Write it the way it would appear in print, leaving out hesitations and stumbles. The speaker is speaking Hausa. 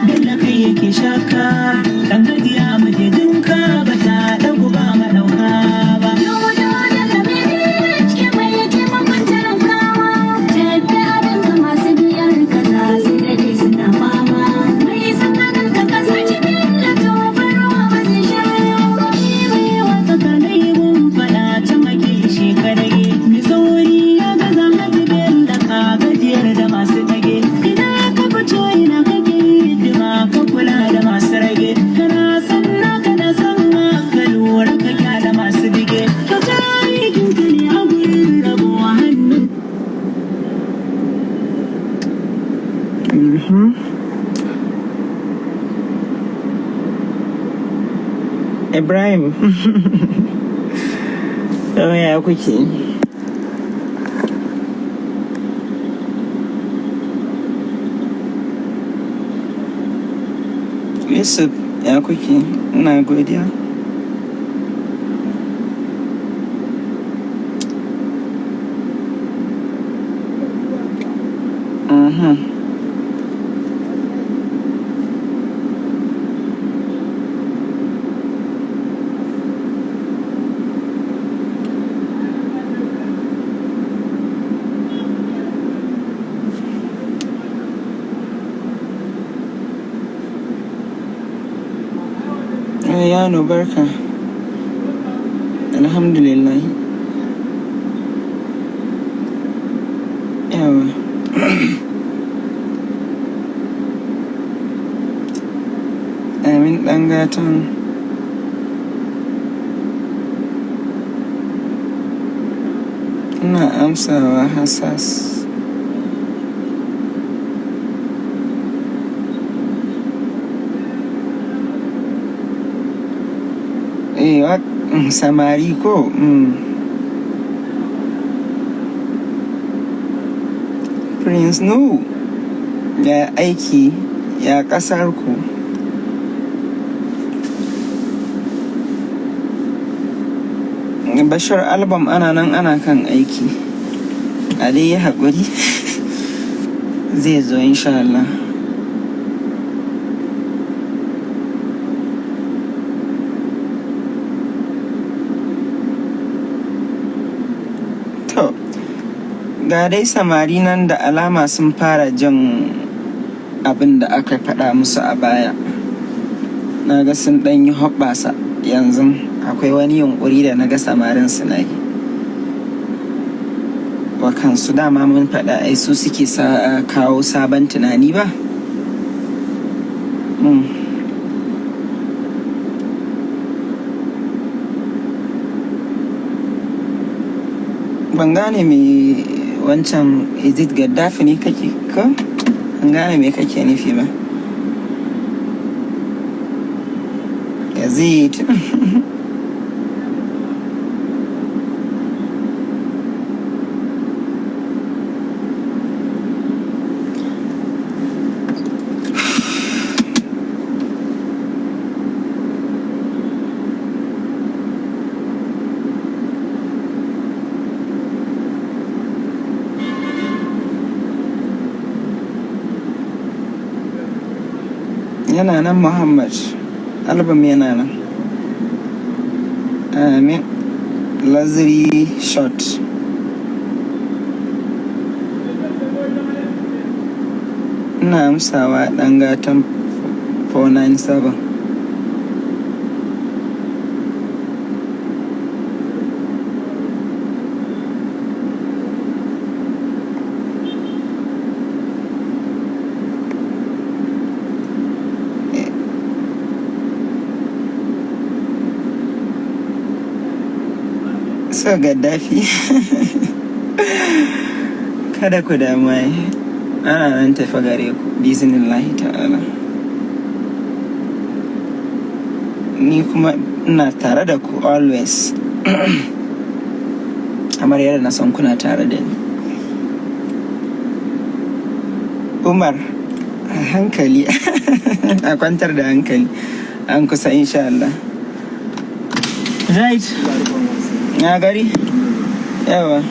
Bello kai yake shaka. Dan gajiya majejinka ba ta ɗagu ba maɗauka ba. Dodo da BHK mai taimakon talakawa. Tafi abinka, masu biyar ka za su daɗe suna fama. Mai sakanin ka kasance Bello, to ruwa ba zai sha ba. Mai wata kanai mun faɗa can ake shekarai. Mai sauri ya gaza, Haji Bello ka gajiyar da masu tage. Ina ka fito, ina kake hidima, ka kula da masu rage. Kana san naka na san ka lura ka kyala masu bige. Kyauta aikin ka ne a gurin rabo hannun. Ibrahim, ya kuke? Yusuf, ya kuke? Ina godiya. Yano, barka. Alhamdulillah. Yawa. Amin, ɗan gatan. Ina amsawa Hassas. Eh, samari ko? Prince Nuhu, ya aiki, ya ƙasar ku? Bashir, album ana nan ana kan aiki. A dai yi haƙuri. Zai zo insha Allah. To, ga dai samari nan da alama sun fara jin abin da aka faɗa musu a baya. Na ga sun ɗan yi hoɓɓasa yanzu, akwai wani yunƙuri da na ga samarin suna yi. Wa kansu dama mun faɗa ai su suke sa kawo sabon tunani ba? Ban gane me wancan, is it Gaddafi ne kake ko? Ban gane me kake nufi ba. Yazid. Yana nan Muhammad. Album yana nan. Amin. Luxury shot. Ina amsawa, ɗan gatan 497. So Gaddafi. Kada ku damu ai. Ana nan tafi gare ku, biznillahi ta'ala. Ni kuma ina tare da ku always. Kamar yadda na san kuna tare da ni. Umar, a hankali, a kwantar da hankali. An kusa insha Allah. Right. Ya gari? Yawa.